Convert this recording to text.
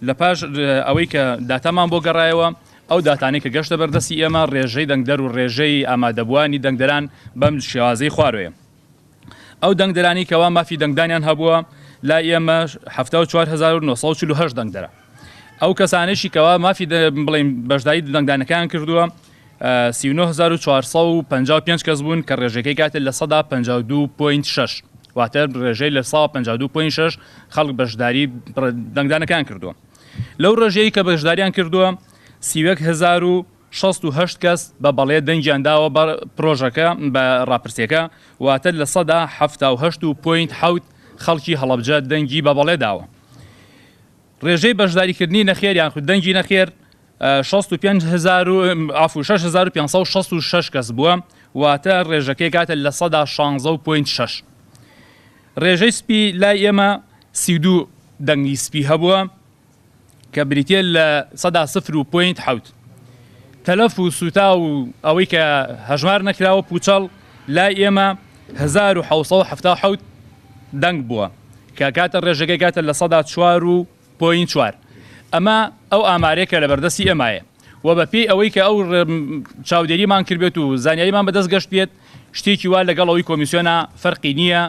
لە پاش ئەوەی کە داتامان بۆ گەڕایەوە، ئەو داتانەی کە گەشتە بەردەستی ئێمە، ڕێژەی دەنگدەر و ڕێژەی ئامادەبووانی دەنگدەران بەم شێوازەی خوارەوەیە. ئەو دەنگدەرانەی کەوا مافی دەنگدانیان هەبووە لای ئێمە 74948 دەنگدەرە. ئەو کەسانەشی کەوا مافی بڵێین بەشداری دەنگدانەکەیان کردووە 39455 کەس بوون کە ڕێژەکەی کاتێ لە سەدا 52.6 واتە ڕێژەی لە سا 52.6 خەڵک بەشداری دەنگدانەکان کردووە. لەو ڕێژەی کە بەشداریان کردووە 31068 کەس بە بەڵێ دەنگیان داوە بە پرۆژەکە بە ڕاپرسیەکە واتە لە سەدا 78.7 خەڵکی هەڵەبجە دەنگی بە بەڵێ داوە. ڕێژەی بەشداریکردنی نەخێر یان خود دەنگی نەخێر 65 هەزار و عەفو 6566 کەس بووە واتە ڕێژەکەی کاتە لە سەدا 16.6. ڕێژەی سپی لای ئێمە 32 دەنگی سپی هەبووە کە بریتیە لە سەدا سفر و point حەوت. تەلەف و سووتاو و ئەوەی کە هەژمار نەکراوە پووچەڵ لای ئێمە 1777 دەنگ بووە کە کاتە ڕێژەکەی کاتە لە سەدا چوار و point چوار. ئەمە ئەو ئامارەیە کە لەبەردەستی ئێمایە و بە پێی ئەوەی کە ئەو چاودێریمان کردبێت و زانیاریمان بەدەست گەشت بێت شتێکی وا لەگەڵ ئەوەی کۆمیسیۆنا فەرقی نییە.